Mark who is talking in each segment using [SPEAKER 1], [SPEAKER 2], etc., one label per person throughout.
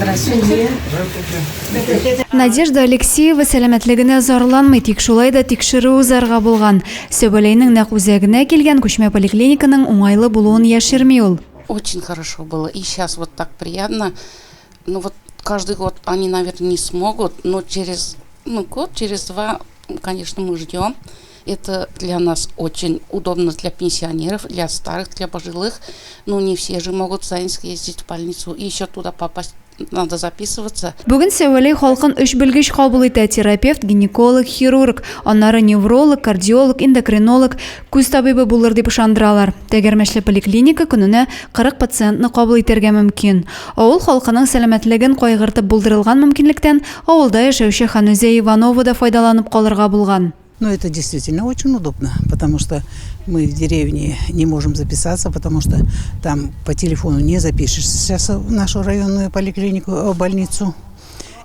[SPEAKER 1] Здравствуйте.
[SPEAKER 2] Надежда Алексеева сәламәтлегенә зарланмый, тик шулай да тикшерү узарга булган. Сәвәләйнең нәкъ үзәгенә килгән күчмә поликлиниканың уңайлы булуын яшерми ул.
[SPEAKER 1] Очень хорошо было. И сейчас вот так приятно. Ну вот каждый год они, наверное, не смогут, но через ну, год, через два, конечно, мы ждем. Это для нас очень удобно для пенсионеров, для старых, для пожилых. Ну, не все же могут сами съездить в больницу и еще туда попасть надо записываться.
[SPEAKER 2] Бүген Сәвәләй халкын өч белгеч кабул итә, терапевт, гинеколог, хирург, аннары невролог, кардиолог, эндокринолог, күз табибы булыр дип ышандыралар. Тәгәрмәчле поликлиника көненә 40 пациентны кабул итәргә мөмкин. Авыл халкының сәламәтлеген кайгыртып булдырылган мөмкинлектән авылда яшәүче Ханүзә Иванова да файдаланып калырга булган.
[SPEAKER 3] Но это действительно очень удобно, потому что мы в деревне не можем записаться, потому что там по телефону не запишешься сейчас в нашу районную поликлинику, э, больницу.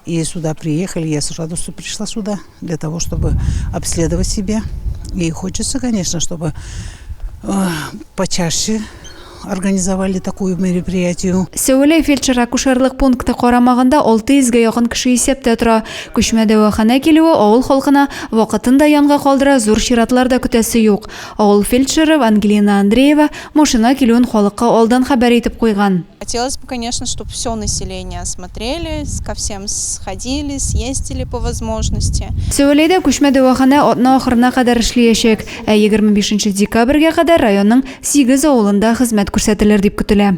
[SPEAKER 3] И сюда приехали, я с радостью пришла сюда для того, чтобы обследовать себя. И хочется, конечно, чтобы э, почаще организовали такое мероприятие.
[SPEAKER 2] Сәвәләй фельдшер-акушерлык пункты карамагында 600 гә якын кеше исәптә тора. Күчмә дәваханә килүе авыл халкына вакытын да янга калдыра, зур чиратлар да көтәсе юк. Авыл фельдшеры Ангелина Андреева машина килүен халыкка алдан хәбәр итеп куйган.
[SPEAKER 4] Хотелось бы, конечно, чтобы все население осмотрели, ко всем сходили, съездили по возможности.
[SPEAKER 2] Сәвәләйдә күчмә дәваханә атна ахырына кадәр эшлиячәк, ә 25 декабрьгә кадәр районның сигез авылында хезмәт күрсәтелер дип көтелә.